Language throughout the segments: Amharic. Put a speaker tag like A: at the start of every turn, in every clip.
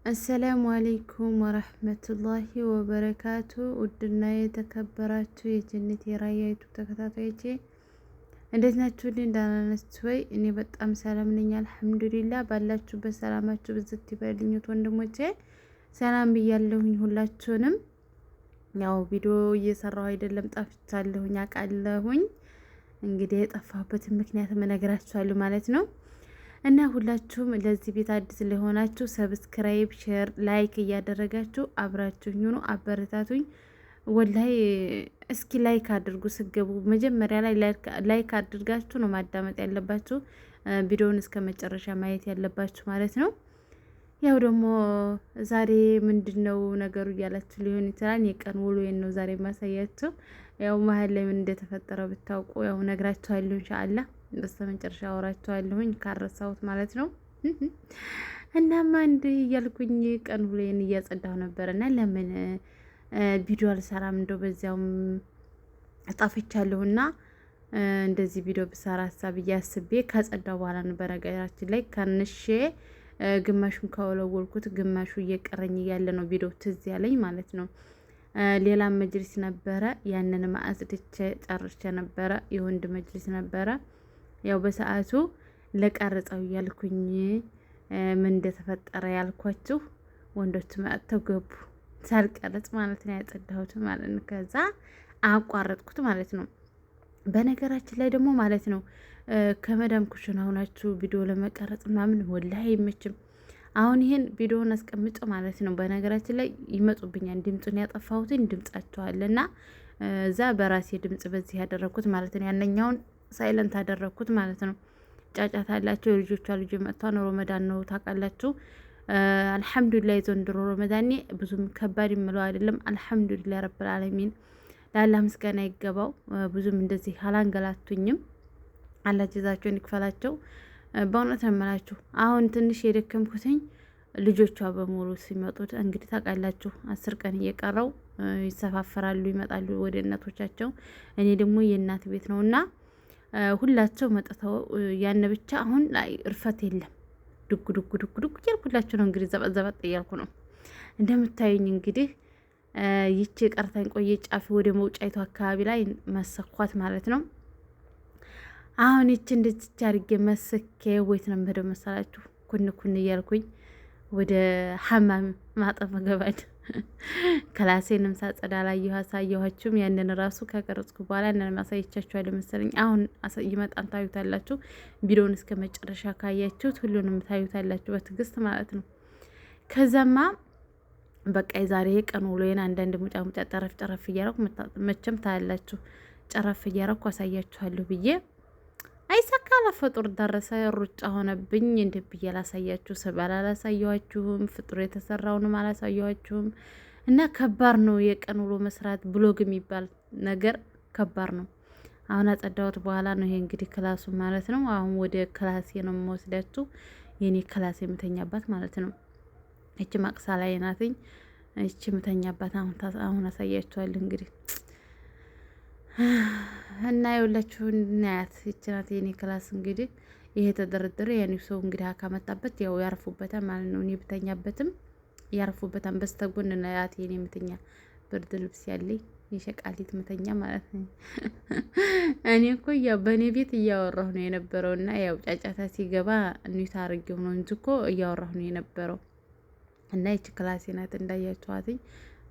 A: السلام عليكم ورحمة الله وبركاته። ውድና የተከበራችሁ የጀነት የራያ YouTube ተከታታዮቼ እንዴት ናችሁ? ደህና ናችሁ ወይ? እኔ በጣም ሰላም ነኝ الحمد لله። ባላችሁበት ሰላማችሁ ብዝት ይበልኝ ወንድሞቼ፣ ሰላም ብያለሁኝ ሁላችሁንም። ያው ቪዲዮ እየሰራሁ አይደለም ጠፍቻለሁኝ፣ አውቃለሁኝ። እንግዲህ የጠፋሁበትን ምክንያት እነግራችኋለሁ ማለት ነው። እና ሁላችሁም ለዚህ ቤት አዲስ ለሆናችሁ subscribe፣ share፣ like እያደረጋችሁ አብራችሁኝ ሁኑ፣ አበረታቱኝ። والله እስኪ like አድርጉ ስገቡ መጀመሪያ ላይ like አድርጋችሁ ነው ማዳመጥ ያለባችሁ፣ ቪዲዮውን እስከ መጨረሻ ማየት ያለባችሁ ማለት ነው። ያው ደግሞ ዛሬ ምንድን ነው ነገሩ እያላችሁ ሊሆን ይችላል። የቀን ውሎዬን ነው ዛሬ የማሳያችሁ። ያው መሀል ላይ ምን እንደተፈጠረ ብታውቁ ያው ነግራችኋለሁ إن شاء الله። በስተመጨረሻ አወራችኋለሁኝ ካረሳሁት ማለት ነው። እናማ እንዲህ እያልኩኝ ቀን ውሎዬን እያጸዳሁ ነበር እና ለምን ቪዲዮ አልሰራም እንደው በዚያውም ጠፍቻለሁና እንደዚህ ቪዲዮ ብሰራ ሀሳብ እያስቤ ከጸዳሁ በኋላ ነው። በነገራችን ላይ ከንሼ ግማሹን ከወለወልኩት ግማሹ እየቀረኝ እያለ ነው ቪዲዮ ትዝ ያለኝ ማለት ነው። ሌላም መጅሊስ ነበረ፣ ያንን አጽድቼ ጨርሼ ነበረ። የወንድ መጅሊስ ነበረ። ያው በሰዓቱ ለቀርጸው እያልኩኝ ምን እንደተፈጠረ ያልኳችሁ ወንዶች መጥተው ገቡ። ሳልቀርጽ ማለት ነው ያጸዳሁት ማለት ነው። ከዛ አቋረጥኩት ማለት ነው። በነገራችን ላይ ደግሞ ማለት ነው ከመዳም ኩሽና ሆናችሁ ቪዲዮ ለመቀረጽ ምናምን والله አይመችም። አሁን ይሄን ቪዲዮውን አስቀምጬ ማለት ነው በነገራችን ላይ ይመጡብኛል። ድምፁን ያጠፋሁትን ድምጻቸዋል እና እዛ በራሴ ድምጽ በዚህ ያደረግኩት ማለት ነው። ያነኛውን silent አደረግኩት ማለት ነው። ጫጫታ አላቸው የልጆቿ ልጅ መጥቷን ሮመዳን ነው ታውቃላችሁ። الحمد لله ዘንድሮ ረመዳኔ ብዙም ከባድ የምለው አይደለም። الحمد لله رب العالمين ለአላህ ምስጋና ይገባው። ብዙም እንደዚህ አላንገላቱኝም። አላህ ጀዛቸውን ይክፈላቸው። በእውነት ነው የምላችሁ። አሁን ትንሽ የደከምኩትኝ ልጆቿ በሙሉ ሲመጡት እንግዲህ ታውቃላችሁ፣ 10 ቀን እየቀረው ይሰፋፈራሉ፣ ይመጣሉ ወደ እናቶቻቸው። እኔ ደግሞ የእናት ቤት ነው እና ሁላቸው መጥተው ያን ብቻ አሁን እርፈት የለም። ዱግ ዱግ ዱግ ዱግ እያልኩ ሁላቸው ነው እንግዲህ ዘበጥ ዘበጥ እያልኩ ነው እንደምታዩኝ። እንግዲህ ይቺ ቀርተን ቆየ ጫፊ ወደ መውጫይቱ አካባቢ ላይ መሰኳት ማለት ነው። አሁን ይቺ እንደዚች አድርጌ መስኬ ወይት ነው የምሄደው መሰላችሁ? ኩን ኩን እያልኩኝ ወደ حمام ማጠብ እገባለሁ። ክላሴንም ሳጸዳ ላየሁ አሳየኋችሁም። ያንን ራሱ ከቀረጽኩ በኋላ ያንን ማሳየቻችኋለሁ መሰለኝ። አሁን ይመጣን ታዩታላችሁ። ቪዲዮውን እስከ መጨረሻ ካያችሁት ሁሉንም ታዩታላችሁ በትዕግስት ማለት ነው። ከዛማ በቃ የዛሬ ቀን ውሎዬን አንዳንድ ሙጫ ሙጫ ጠረፍ ጠረፍ እያረኩ መቼም ታያላችሁ፣ ጨረፍ እያረኩ አሳያችኋለሁ ብዬ አይሳካ ለፈጡር ደረሰ። ሩጫ ሆነብኝ። እንደ ብዬ አላሳያችሁ፣ ስበላ አላሳየኋችሁም፣ ፍጡር የተሰራውንም አላሳየኋችሁም። እና ከባድ ነው የቀን ውሎ መስራት vlog የሚባል ነገር ከባድ ነው። አሁን አጸዳሁት በኋላ ነው ይሄ እንግዲህ ክላሱ ማለት ነው። አሁን ወደ ክላሴ ነው የምወስዳችሁ፣ የኔ ክላሴ የምተኛባት ማለት ነው። እቺ ማቅሳ ላይ ናትኝ። እቺ የምተኛባት አሁን አሳያችኋለሁ እንግዲህ እና የሁላችሁ እናያት። ይቺ ናት የኔ class እንግዲህ ይሄ ተደረደረ። ያኔ ሰው እንግዲህ ካመጣበት ያው ያርፉበታል ማለት ነው። እኔ ብተኛበትም ያርፉበታል። በስተጎን ናያት የኔ ምተኛ ብርድ ልብስ ያለኝ የሸቃሊት ምተኛ ማለት ነው። እኔ እኮ ያው በእኔ ቤት እያወራሁ ነው የነበረው እና ያው ጫጫታ ሲገባ mute አድርጌው ነው እንጂ እኮ እያወራሁ ነው የነበረው። እና ይቺ ክላሴ ናት እንዳያችኋትኝ።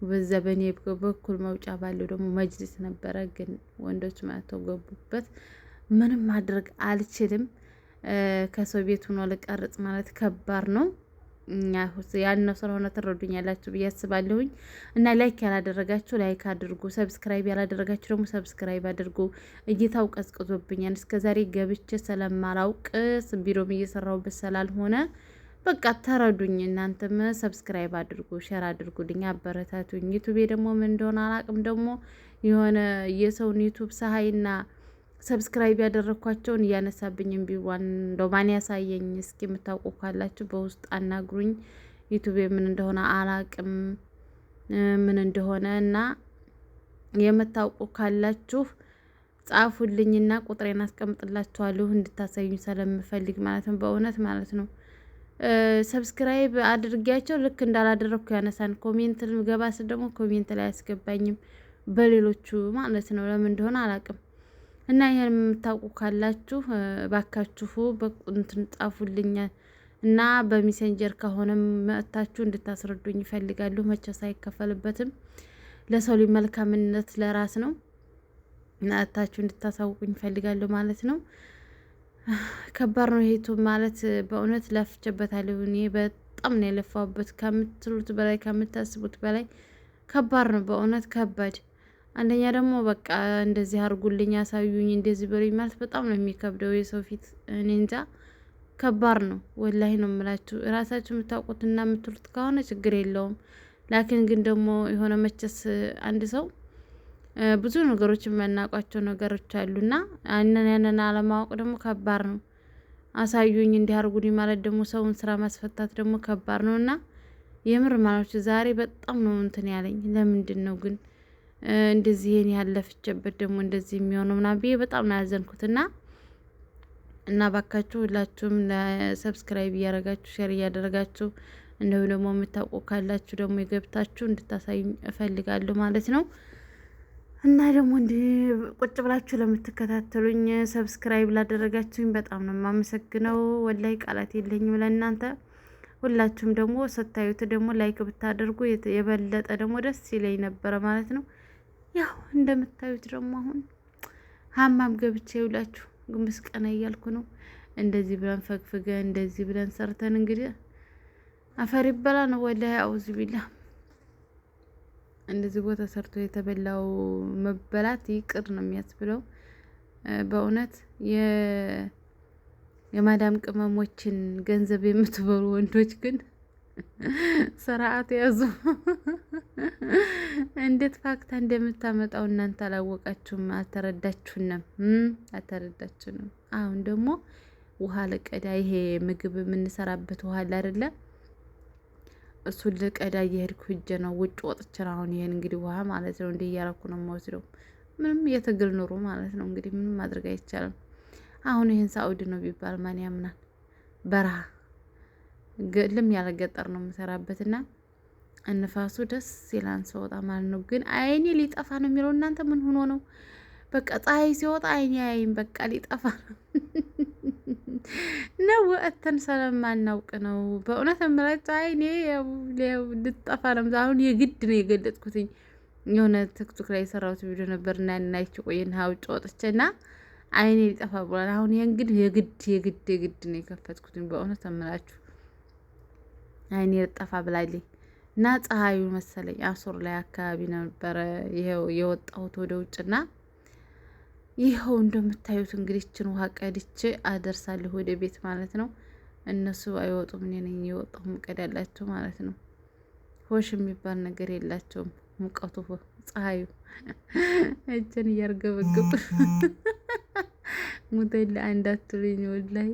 A: በዛ በእኔ በኩል መውጫ ባለው ደግሞ መጅሊስ ነበረ፣ ግን ወንዶች መጥተው ገቡበት። ምንም ማድረግ አልችልም። ከሰው ቤት ሆኖ ልቀርጽ ማለት ከባድ ነው። ያልነው ስለሆነ ትረዱኛላችሁ ብዬ አስባለሁኝ። እና like ያላደረጋችሁ like አድርጉ፣ subscribe ያላደረጋችሁ ደግሞ subscribe አድርጉ። እይታው ቀዝቅዞብኛል። እስከዛሬ ገብቼ ስለማላውቅ ቢሮም እየሰራሁበት ስላልሆነ በቃ ተረዱኝ። እናንተም subscribe አድርጉ፣ share አድርጉልኝ፣ አበረታቱኝ። ዩቱቤ ደግሞ ምን እንደሆነ አላቅም። ደግሞ የሆነ የሰውን ዩቱብ ሰሀይና subscribe ያደረግኳቸውን እያነሳብኝ ቢዋን እንደው ማን ያሳየኝ? እስኪ የምታውቁ ካላችሁ በውስጥ አናግሩኝ። ዩቱቤ ምን እንደሆነ አላቅም ምን እንደሆነ እና የምታውቁ ካላችሁ ጻፉልኝና ቁጥሬን አስቀምጥላችኋለሁ እንድታሳዩኝ ስለምፈልግ ማለት ነው። በእውነት ማለት ነው። Subscribe አድርጊያቸው ልክ እንዳላደረግኩ ያነሳን። Comment ገባ ስል ደግሞ comment ላይ አያስገባኝም በሌሎቹ ማለት ነው። ለምን እንደሆነ አላውቅም። እና ይሄን የምታውቁ ካላችሁ ባካችሁ በቁንትን ጻፉልኝ እና በ Messenger ከሆነ መጥታችሁ እንድታስረዱኝ ይፈልጋሉ። መቼስ አይከፈልበትም። ለሰው ልጅ መልካምነት ለራስ ነው። መጥታችሁ እንድታሳውቁኝ ይፈልጋሉ ማለት ነው። ከባድ ነው ይሄ ማለት በእውነት ለፍቼበታለሁ። እኔ በጣም ነው የለፋሁበት ከምትሉት በላይ ከምታስቡት በላይ ከባድ ነው በእውነት ከባድ። አንደኛ ደግሞ በቃ እንደዚህ አርጉልኝ፣ አሳዩኝ፣ እንደዚህ በሉኝ ማለት በጣም ነው የሚከብደው። የሰው ፊት እኔ እንጃ ከባድ ነው ወላሂ ነው የምላችሁ። እራሳችሁ የምታውቁትና የምትሉት ከሆነ ችግር የለውም። ላኪን ግን ደግሞ የሆነ መቸስ አንድ ሰው ብዙ ነገሮች የማናውቃቸው ነገሮች አሉና ያንን አለማወቅ ደግሞ ከባድ ነው። አሳዩኝ እንዲህ አርጉልኝ ማለት ደግሞ ሰውን ስራ ማስፈታት ደግሞ ከባድ ነው። እና የምር ማለት ዛሬ በጣም ነው እንትን ያለኝ። ለምንድን ነው ግን እንደዚህ ይሄን ያለፍቼበት ደግሞ እንደዚህ የሚሆነው ምናምን ብዬ በጣም ነው ያዘንኩትና እና ባካችሁ ሁላችሁም subscribe እያደረጋችሁ share እያደረጋችሁ እንዲሁም ደግሞ የምታውቁ ካላችሁ ደግሞ የገብታችሁ እንድታሳዩኝ እፈልጋለሁ ማለት ነው። እና ደግሞ እንዲህ ቁጭ ብላችሁ ለምትከታተሉኝ subscribe ላደረጋችሁኝ በጣም ነው የማመሰግነው። ወላይ ቃላት የለኝም ለእናንተ። ሁላችሁም ደግሞ ስታዩት ደግሞ like ብታደርጉ የበለጠ ደግሞ ደስ ይለኝ ነበረ ማለት ነው። ያው እንደምታዩት ደግሞ አሁን ሀማም ገብቼ ይውላችሁ ግንብስ ቀና እያልኩ ነው። እንደዚህ ብለን ፈግፍገን እንደዚህ ብለን ሰርተን እንግዲህ አፈር ይበላ ነው ወላሂ አውዝ ቢላ እንደዚህ ቦታ ሰርቶ የተበላው መበላት ይቅር ነው የሚያስብለው። በእውነት የማዳም ቅመሞችን ገንዘብ የምትበሉ ወንዶች ግን ስርዓት ያዙ። እንዴት ፋክታ እንደምታመጣው እናንተ አላወቃችሁም፣ አልተረዳችሁንም አልተረዳችሁንም። አሁን ደግሞ ውሃ ልቀዳ፣ ይሄ ምግብ የምንሰራበት ውሃ አለ አይደለ? እሱን ልቀዳ እየሄድኩ ሂጄ ነው ውጭ ወጥቼ ነው አሁን ይሄን እንግዲህ ውሃ ማለት ነው እንዲህ እያረኩ ነው የምወስደው። ምንም የትግል ኑሮ ማለት ነው እንግዲህ ምንም ማድረግ አይቻልም። አሁን ይሄን ሳኡዲ ነው ቢባል ማን ያምናል? በረሃ ልም ያለ ገጠር ነው የምሰራበትና እንፋሱ ደስ ይላል ስወጣ ማለት ነው። ግን አይኔ ሊጠፋ ነው የሚለው እናንተ ምን ሆኖ ነው? በቃ ፀሐይ ሲወጣ አይኔ አይን በቃ ሊጠፋ ነው ነው ወጥተን ስለማናውቅ ነው። በእውነት የምላችሁ አይኔ ልጠፋ ነው። አሁን የግድ ነው የገለጥኩትኝ። የሆነ ቲክቶክ ላይ የሰራሁት ቪዲዮ ነበር እና አይቼ ቆየና ውጭ ወጥቼና አይኔ ሊጠፋ ብሏል። አሁን ይሄን ግን የግድ የግድ የግድ ነው የከፈትኩትኝ። በእውነት የምላችሁ አይኔ ልጠፋ ብላለኝ። እና ፀሐዩ መሰለኝ አሱር ላይ አካባቢ ነበረ ይኸው የወጣሁት ወደ ውጭና ይኸው እንደምታዩት እንግዲህ ይችን ውሃ ቀድቼ አደርሳለሁ ወደ ቤት ማለት ነው። እነሱ አይወጡም፣ እኔ ነኝ የወጣሁ ሙቀዳላቸው ማለት ነው። ሆሽ የሚባል ነገር የላቸውም። ሙቀቱ ፀሐዩ እችን እያርገበግብ ሙተላ እንዳትሉኝ ወላሂ።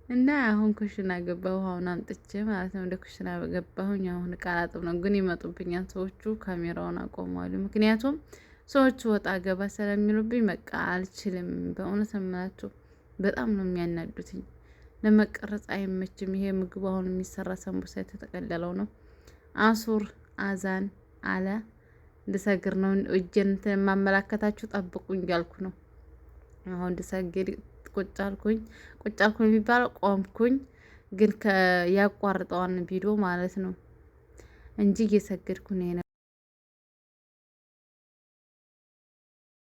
A: እና አሁን ኩሽና ገባሁ። ውሃውን አምጥቼ ማለት ነው ወደ ኩሽና ገባሁኝ። አሁን እቃ ላጥብ ነው፣ ግን ይመጡብኛል ሰዎቹ። ካሜራውን አቆመዋል። ምክንያቱም ሰዎቹ ወጣ ገባ ስለሚሉብኝ በቃ አልችልም። በእውነት የምላችሁ በጣም ነው የሚያናዱትኝ። ለመቀረጽ አይመችም። ይሄ ምግቡ አሁን የሚሰራ ሰንቡሳ የተጠቀለለው ነው። አሱር አዛን አለ እንድሰግር ነው። እጄን እንትን የማመላከታችሁ ጠብቁኝ እያልኩ ነው። አሁን እንድሰግር ቁጭ አልኩኝ። ቁጭ አልኩኝ የሚባለው ቆምኩኝ፣ ግን ያቋርጠዋን ቪዲዮ ማለት ነው እንጂ እየሰገድኩ ነው።